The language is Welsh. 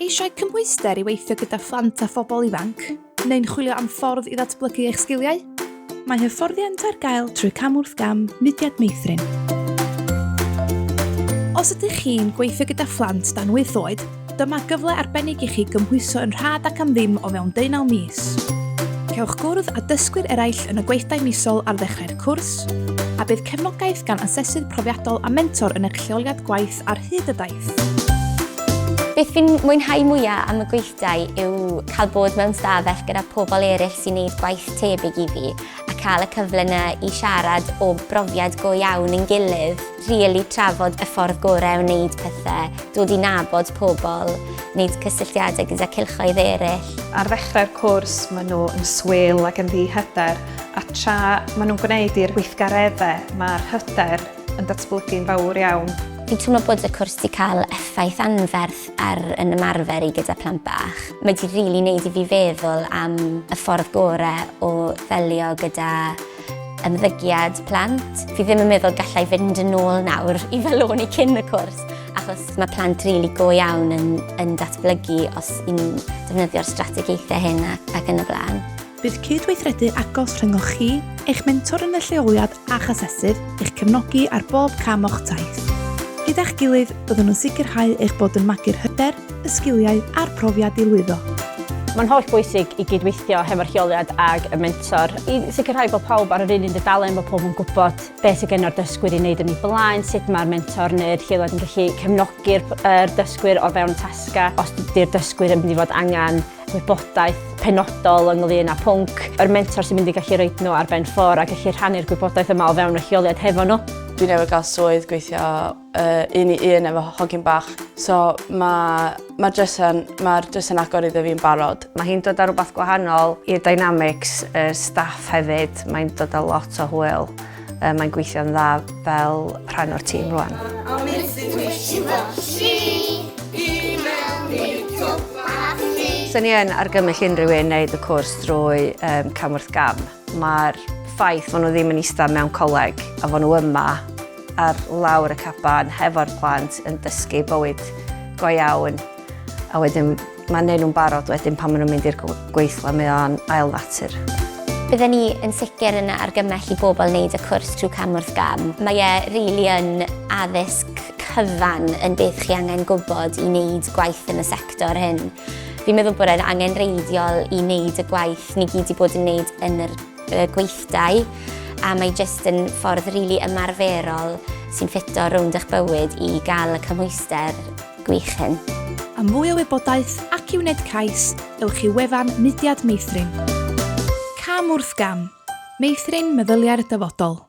Eisiau cymhwyster i weithio gyda phlant a phobl ifanc? Neu'n chwilio am ffordd i ddatblygu eich sgiliau? Mae hyfforddiant ar gael trwy Cam Wrth Gam Mudiad Meithrin. Os ydych chi'n gweithio gyda phlant dan wyth oed, dyma gyfle arbennig i chi gymhwyso yn rhad ac am ddim o fewn deunaw mis. Cewch gwrdd â dysgwyr eraill yn y gweithdai misol ar ddechrau'r cwrs, a bydd cefnogaeth gan asesydd profiadol a mentor yn eich lleoliad gwaith ar hyd y daith. Beth fi'n mwynhau mwyaf am y gweithdai yw cael bod mewn stafell gyda pobl eraill sy'n neud gwaith tebyg i fi a cael y cyfle yna i siarad o brofiad go iawn yn gilydd, rili trafod y ffordd gorau o wneud pethau, dod i nabod pobl, wneud cysylltiadau gyda cylchoedd eraill. Ar ddechrau'r cwrs maen nhw yn swil ac yn ddi-hyder a tra maen nhw'n gwneud i'r gweithgareddau mae'r hyder yn datblygu'n fawr iawn. Fi'n teimlo bod y cwrs 'di cael effaith anferth ar yn ymarfer i gyda plant bach. Mae 'di rili neud i fi feddwl am y ffordd gore o ddelio gyda ymddygiad plant. Fi ddim yn meddwl gallai fynd yn ôl nawr i fel o'n i cyn y cwrs, achos mae plant rili go iawn yn, yn datblygu os ni'n defnyddio'r strategaethau hyn ac, ac yn y blaen. Bydd cydweithredu agos rhyngoch chi, eich mentor yn y lleoliad a'ch asesydd eich cefnogi ar bob cam o'ch taith. Gyda'ch gilydd, byddwn yn sicrhau eich bod yn magu'r hyder, y sgiliau a'r profiad i lwyddo. Mae'n holl bwysig i gydweithio hefo'r lleoliad ag y mentor i sicrhau bod pawb ar yr un un dudalen, bod pawb yn gwybod beth sydd gen o'r dysgwyr i wneud yn ei blaen, sut mae'r mentor neu'r lleoliad yn gallu cefnogi'r er dysgwyr o fewn tasgau, os ydy'r dysgwyr yn mynd i fod angen gwybodaeth penodol ynglyn â pwnc, yr mentor sy'n mynd i gallu roed nhw ar ben ffordd a gallu rhannu'r gwybodaeth yma o fewn y lleoliad hefo nhw. Dwi newydd gael swydd gweithio uh, un i un efo hogyn bach, so mae ma drysa'n ma drysa'n agor iddo fi'n barod. Mae hi'n dod â rhywbeth gwahanol i'r dynamics y staff hefyd, mae'n dod â lot o hwyl. Uh, mae'n gweithio'n dda fel rhan o'r tîm rwan. Swn i yn argymell unrhyw un wneud y cwrs drwy um, cam wrth gam. Mae'r ffaith fod nhw ddim yn eistedd mewn coleg a fod nhw yma ar lawr y caban hefo'r plant yn dysgu bywyd go iawn a wedyn mae'n neud nhw'n barod wedyn pan maen nhw'n mynd i'r gweithle mae o'n ail natur. Bydden ni yn sicr yn argymell i bobl wneud y cwrs trwy cam wrth gam. Mae e rili yn addysg cyfan yn beth chi angen gwybod i wneud gwaith yn y sector hyn. Fi'n meddwl bod e'n angenrheidiol i wneud y gwaith ni gyd i bod yn wneud yn yr gweithdai a mae jyst yn ffordd rili ymarferol sy'n ffito rownd eich bywyd i gael y cymhwyster gwych hyn. Am fwy o wybodaeth ac i wneud cais, ewch i wefan Mudiad Meithrin. Cam wrth gam. Meithrin meddyliau'r dyfodol.